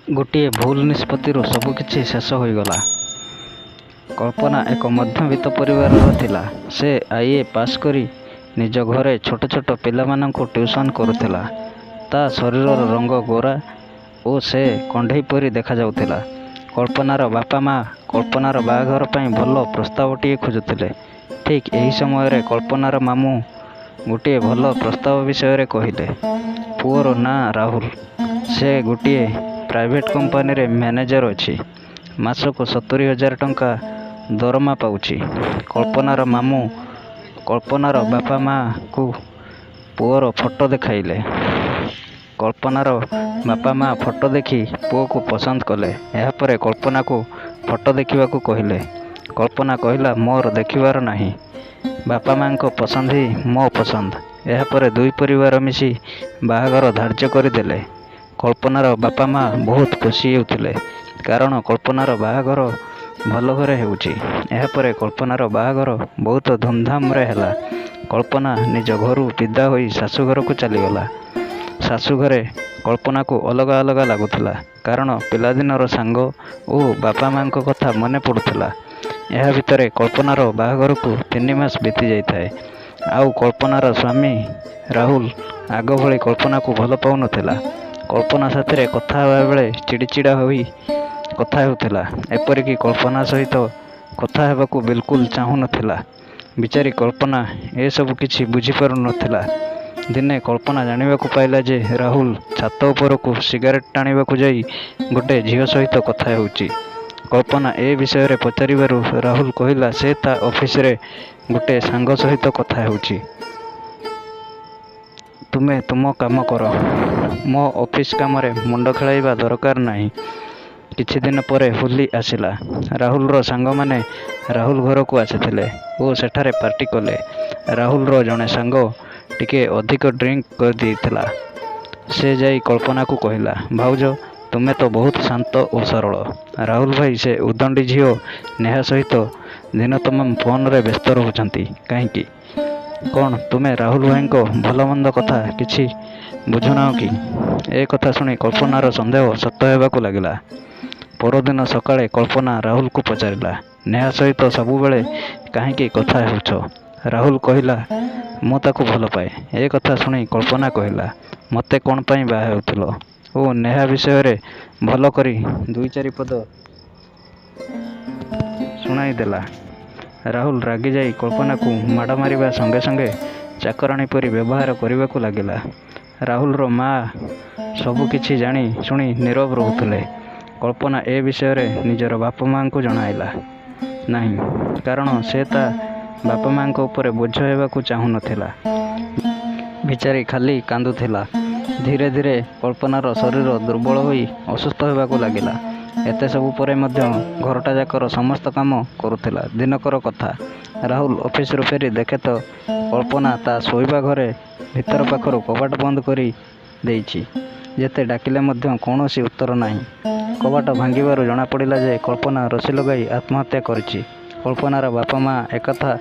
ଗୋଟିଏ ଭୁଲ ନିଷ୍ପତ୍ତିରୁ ସବୁକିଛି ଶେଷ ହୋଇଗଲା। କଳ୍ପନା ଏକ ମଧ୍ୟବିତ୍ତ ପରିବାରର ଥିଲା। ସେ I. ଏ. ପାସ୍ କରି ନିଜ ଘରେ ଛୋଟ ଛୋଟ ପିଲାମାନଙ୍କୁ ଟିଉସନ୍ କରୁଥିଲା। ତା' ଶରୀରର ରଙ୍ଗ ଗୋରା ଓ ସେ କଣ୍ଢେଇ ପରି ଦେଖାଯାଉଥିଲା। କଳ୍ପନାର ବାପା ମା' କଳ୍ପନାର ବାହାଘର ପାଇଁ ଭଲ ପ୍ରସ୍ତାବଟିଏ ଖୋଜୁଥିଲେ। ଠିକ୍ ଏହି ସମୟରେ କଳ୍ପନାର ମାମୁଁ ଗୋଟିଏ ଭଲ ପ୍ରସ୍ତାବ ବିଷୟରେ କହିଲେ। ପୁଅର ନାଁ ରାହୁଲ। ସେ ଗୋଟିଏ ପ୍ରାଇଭେଟ୍ କମ୍ପାନୀରେ ମ୍ୟାନେଜର ଅଛି। ମାସକୁ 70,000 ଟଙ୍କା ଦରମା ପାଉଛି। କଳ୍ପନାର ମାମୁଁ କଳ୍ପନାର ବାପା ମା'ଙ୍କୁ ପୁଅର ଫଟୋ ଦେଖାଇଲେ। କଳ୍ପନାର ବାପା ମା' ଫଟୋ ଦେଖି ପୁଅକୁ ପସନ୍ଦ କଲେ। ଏହାପରେ କଳ୍ପନାକୁ ଫଟୋ ଦେଖିବାକୁ କହିଲେ। କଳ୍ପନା କହିଲା, ମୋର ଦେଖିବାର ନାହିଁ। ବାପା ମା'ଙ୍କ ପସନ୍ଦ ହିଁ ମୋ ପସନ୍ଦ। ଏହାପରେ ଦୁଇ ପରିବାର ମିଶି ବାହାଘର ଧାର୍ଯ୍ୟ କରିଦେଲେ। କଳ୍ପନାର ବାପା ମା' ବହୁତ ଖୁସି ହେଉଥିଲେ, କାରଣ କଳ୍ପନାର ବାହାଘର ଭଲ ଘରେ ହେଉଛି। ଏହାପରେ କଳ୍ପନାର ବାହାଘର ବହୁତ ଧୁମ୍ଧାମରେ ହେଲା। କଳ୍ପନା ନିଜ ଘରୁ ବିଦା ହୋଇ ଶାଶୁଘରକୁ ଚାଲିଗଲା। ଶାଶୁଘରେ କଳ୍ପନାକୁ ଅଲଗା ଅଲଗା ଲାଗୁଥିଲା, କାରଣ ପିଲାଦିନର ସାଙ୍ଗ ଓ ବାପା ମା'ଙ୍କ କଥା ମନେ ପଡ଼ୁଥିଲା। ଏହା ଭିତରେ କଳ୍ପନାର ବାହାଘରକୁ 3 ମାସ ବିତିଯାଇଥାଏ। ଆଉ କଳ୍ପନାର ସ୍ୱାମୀ ରାହୁଲ ଆଗ ଭଳି କଳ୍ପନାକୁ ଭଲ ପାଉନଥିଲା। କଳ୍ପନା ସାଥିରେ କଥା ହେବାବେଳେ ଚିଡ଼ିଚିଡ଼ା ହୋଇ କଥା ହେଉଥିଲା। ଏପରିକି କଳ୍ପନା ସହିତ କଥା ହେବାକୁ ବିଲକୁଲ ଚାହୁଁନଥିଲା। ବିଚାରୀ କଳ୍ପନା ଏସବୁ କିଛି ବୁଝିପାରୁନଥିଲା। ଦିନେ କଳ୍ପନା ଜାଣିବାକୁ ପାଇଲା ଯେ ରାହୁଲ ଛାତ ଉପରକୁ ସିଗାରେଟ୍ ଟାଣିବାକୁ ଯାଇ ଗୋଟେ ଝିଅ ସହିତ କଥା ହେଉଛି। କଳ୍ପନା ଏ ବିଷୟରେ ପଚାରିବାରୁ ରାହୁଲ କହିଲା, ସେ ତା' ଅଫିସରେ ଗୋଟେ ସାଙ୍ଗ ସହିତ କଥା ହେଉଛି। ତୁମେ ତୁମ କାମ କର। ମୋ ଅଫିସ କାମରେ ମୁଣ୍ଡ ଖେଳାଇବା ଦରକାର ନାହିଁ। କିଛିଦିନ ପରେ ହୋଲି ଆସିଲା। ରାହୁଲର ସାଙ୍ଗମାନେ ରାହୁଲ ଘରକୁ ଆସିଥିଲେ ଓ ସେଠାରେ ପାର୍ଟି କଲେ। ରାହୁଲର ଜଣେ ସାଙ୍ଗ ଟିକେ ଅଧିକ ଡ୍ରିଙ୍କ କରିଦେଇଥିଲା। ସେ ଯାଇ କଳ୍ପନାକୁ କହିଲା, ଭାଉଜ, ତୁମେ ତ ବହୁତ ଶାନ୍ତ ଓ ସରଳ। ରାହୁଲ ଭାଇ ସେ ଉଦଣ୍ଡି ଝିଅ ନେହା ସହିତ ଦିନତମାମ ଫୋନରେ ବ୍ୟସ୍ତ ରହୁଛନ୍ତି କାହିଁକି? କ'ଣ ତୁମେ ରାହୁଲ ଭାଇଙ୍କ ଭଲମନ୍ଦ କଥା କିଛି ବୁଝୁନାହଁ କି? ଏ କଥା ଶୁଣି କଳ୍ପନାର ସନ୍ଦେହ ସତ ହେବାକୁ ଲାଗିଲା। ପରଦିନ ସକାଳେ କଳ୍ପନା ରାହୁଲକୁ ପଚାରିଲା, ନେହା ସହିତ ସବୁବେଳେ କାହିଁକି କଥା ହେଉଛ? ରାହୁଲ କହିଲା, ମୁଁ ତାକୁ ଭଲପାଏ। ଏ କଥା ଶୁଣି କଳ୍ପନା କହିଲା, ମୋତେ କ'ଣ ପାଇଁ ବାହା ହେଉଥିଲ? ଓ ନେହା ବିଷୟରେ ଭଲ କରି ଦୁଇ ଚାରି ପଦ ଶୁଣାଇଦେଲା। ରାହୁଲ ରାଗିଯାଇ କଳ୍ପନାକୁ ମାଡ଼ ମାରିବା ସଙ୍ଗେ ସଙ୍ଗେ ଚାକରାଣୀ ପରି ବ୍ୟବହାର କରିବାକୁ ଲାଗିଲା। ରାହୁଲର ମା' ସବୁ କିଛି ଜାଣି ଶୁଣି ନୀରବ ରହୁଥିଲେ। କଳ୍ପନା ଏ ବିଷୟରେ ନିଜର ବାପା ମା'ଙ୍କୁ ଜଣାଇଲା ନାହିଁ, କାରଣ ସେ ତା' ବାପା ମା'ଙ୍କ ଉପରେ ବୋଝ ହେବାକୁ ଚାହୁଁନଥିଲା। ବିଚାରୀ ଖାଲି କାନ୍ଦୁଥିଲା। ଧୀରେ ଧୀରେ କଳ୍ପନାର ଶରୀର ଦୁର୍ବଳ ହୋଇ ଅସୁସ୍ଥ ହେବାକୁ ଲାଗିଲା। ଏତେ ସବୁ ପରେ ମଧ୍ୟ ଘରଟାଯାକର ସମସ୍ତ କାମ କରୁଥିଲା। ଦିନକର କଥା। ରାହୁଲ ଅଫିସରୁ ଫେରି ଦେଖେ ତ କଳ୍ପନା ତା' ଶୋଇବା ଘରେ ଭିତର ପାଖରୁ କବାଟ ବନ୍ଦ କରି ଦେଇଛି। ଯେତେ ଡାକିଲେ ମଧ୍ୟ କୌଣସି ଉତ୍ତର ନାହିଁ। କବାଟ ଭାଙ୍ଗିବାରୁ ଜଣାପଡ଼ିଲା ଯେ କଳ୍ପନା ରଶି ଲଗାଇ ଆତ୍ମହତ୍ୟା କରିଛି। କଳ୍ପନାର ବାପା ମା' ଏକଥା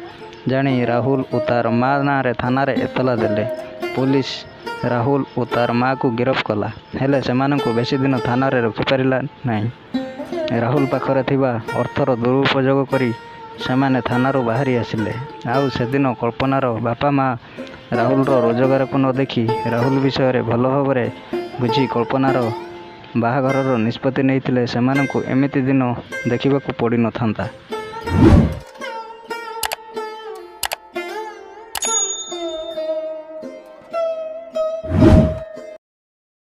ଜାଣି ରାହୁଲ ଓ ତା'ର ମା' ନାଁରେ ଥାନାରେ ଏତଲା ଦେଲେ। ପୋଲିସ ରାହୁଲ ଓ ତା'ର ମା'କୁ ଗିରଫ କଲା। ହେଲେ ସେମାନଙ୍କୁ ବେଶୀଦିନ ଥାନାରେ ରଖିପାରିଲା ନାହିଁ। ରାହୁଲ ପାଖରେ ଥିବା ଅର୍ଥର ଦୁରୁପଯୋଗ କରି ସେମାନେ ଥାନାରୁ ବାହାରି ଆସିଲେ। ଆଉ ସେଦିନ କଳ୍ପନାର ବାପା ମା' ରାହୁଲର ରୋଜଗାରକୁ ନ ଦେଖି, ରାହୁଲ ବିଷୟରେ ଭଲ ଭାବରେ ବୁଝି କଳ୍ପନାର ବାହାଘରର ନିଷ୍ପତ୍ତି ନେଇଥିଲେ ସେମାନଙ୍କୁ ଏମିତି ଦିନ ଦେଖିବାକୁ ପଡ଼ିନଥାନ୍ତା।